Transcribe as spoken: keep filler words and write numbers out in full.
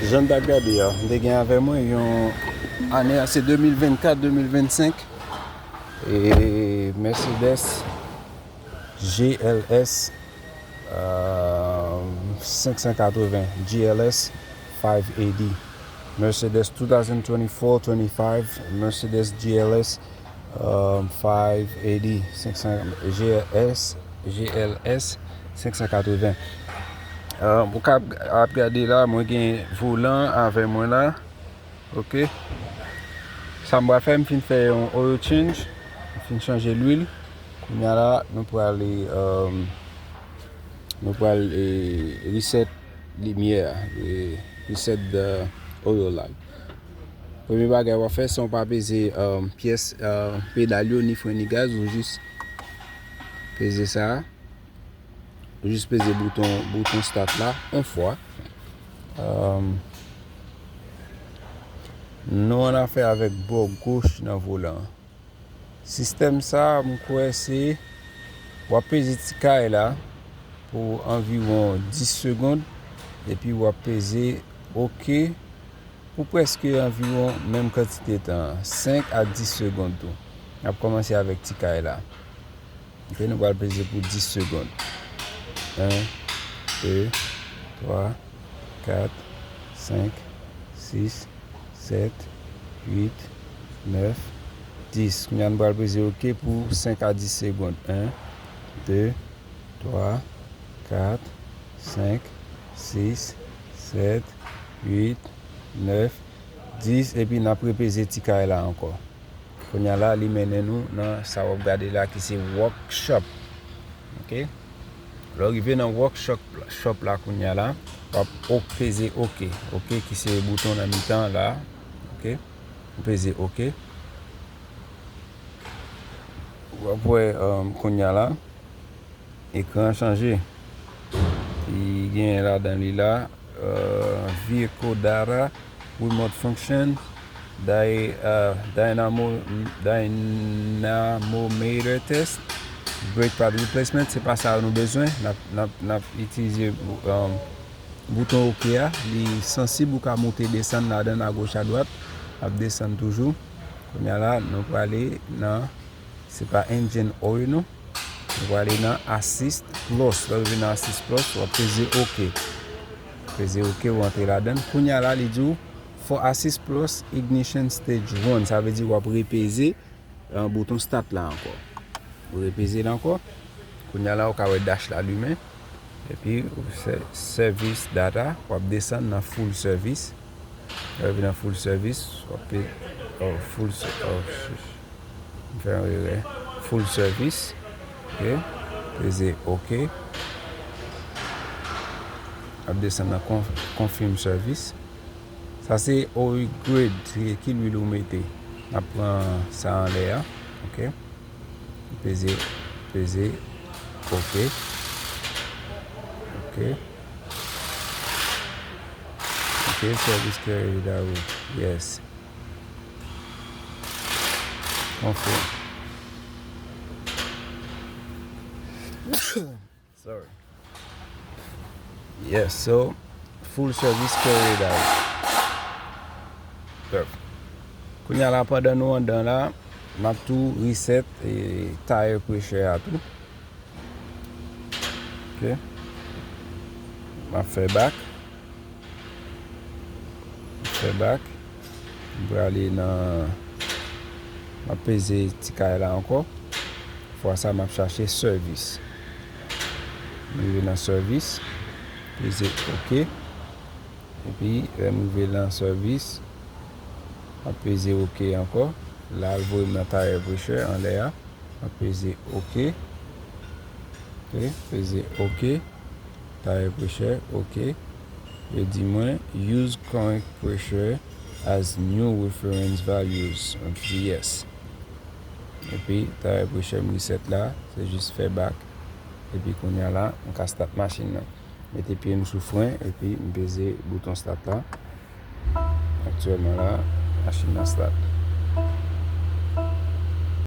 Jan n t ap gade a, m te gen avè mwen yon ane a, se de mil vennkat, de mil vennsenk. E Mercedes G L S, euh, senk san katreven, G L S five eighty. Mercedes two thousand twenty-four twenty-five, Mercedes G L S, euh, five eighty, senk san, G L S, G L S senk san katreven. Euh, ou ka ap gade la, mwen gen volan avè mwen la. Ok. Sa m pral fè, m fin fè yon oil change. M fin chanje lwil. Kounye a la, nou pral, euh, nou pral, eh, reset limyè a, eh, reset the oil light. Premye bagay w ap fè, se w pa peze, euh, pyès, euh, pedal yo, ni fren, ni gaz, ou jis peze sa. Ou jis peze bouton, bouton start la yon fwa. Euh, nou annafè avèk bò goch nan volan an. Sistèm sa a, m kwè se w ap peze ti kay la pou anviwon dis segonn, epi w ap peze OK pou prèske anviwon menm kantite tan, senk a dis segonn tou. N ap kòmanse avèk ti kay la. Ok, nou pral peze pou dis segonn. En, de, twa, kat, senk, sis, sèt, uit, nèf, dis. Kounye a, nou pral peze OK pou senk a dis segonn. En, de, twa, kat, senk, sis, sèt, uit, nèf, dis, epi n ap repeze ti kay la ankò. Kounye a la, li mennen nou nan sa w ap gade la ki se workshop. Ok? Lè w rive nan workshop, shop la kounye a la, w ap o-, peze OK. OK, ki se bouton nan mitan la. Ok? Ou peze OK. W ap wè, um, kounye a la, ekran an chanje. Li gen ladan li la, euh, vehicle data, remote function, dy-, euh, dynamo-, dynamometer test, brake pad replacement, se pa sa nou bezwen. N ap, n ap, n ap itilize, euh, bouton OK a. Li sansib, ou ka moute desann ladan, agoch, adwat. L ap desann toujou. Kounye a la, nou prale nan Se pa engine oil non. Nou prale nan Assist Plus. Lè w rive nan Assist Plus, w ap peze OK. Peze OK, w antre ladan l. Kounye a la, li di w, for Assist Plus, ignition stage one. Sa vle di w ap repeze, euh, bouton start la ankò. Ou repeze l ankò. Kounye a la, ou ka wè dash la limen. Epi, ou fè service data, w ap desann nan full service. Lè w rive nan full service, w ap pe-, oh, full se-, oh, ch-, m fè yon erè. Full service. Ok. Peze OK. W ap desann nan con-, confirm service. Sa se oil grade, se ki lwil ou mete. N ap pran sa anlè a. Ok. Peze, peze. Ok. Ok. Ok, service carried out. Yes. Confirm. Sorry. Yes, so, full service carried out. Perfect. Kounye a la, pandan nou anndan la, m ap tou reset, eh, tire pressure a tou. Ok. M ap fè back. M ap fè back. M prale nan, m ap peze ti kay la ankò. Fwa sa, m ap chache service. M rive nan service. Peze OK. Epi, lè m rive nan service, m ap peze OK ankò. La, l voye m nan tire pressure anlè a. M ap peze OK. Ok, peze OK. Tire pressure, OK. Yo di mwen, use current pressure as new reference values. M ap di yes. Epi, tire pressure m reset la, se jis fè back. Epi kounye a la, m ka start machin nan. Mete pye m sou fren, epi m peze bouton start la. Aktyèlman la, machin nan start.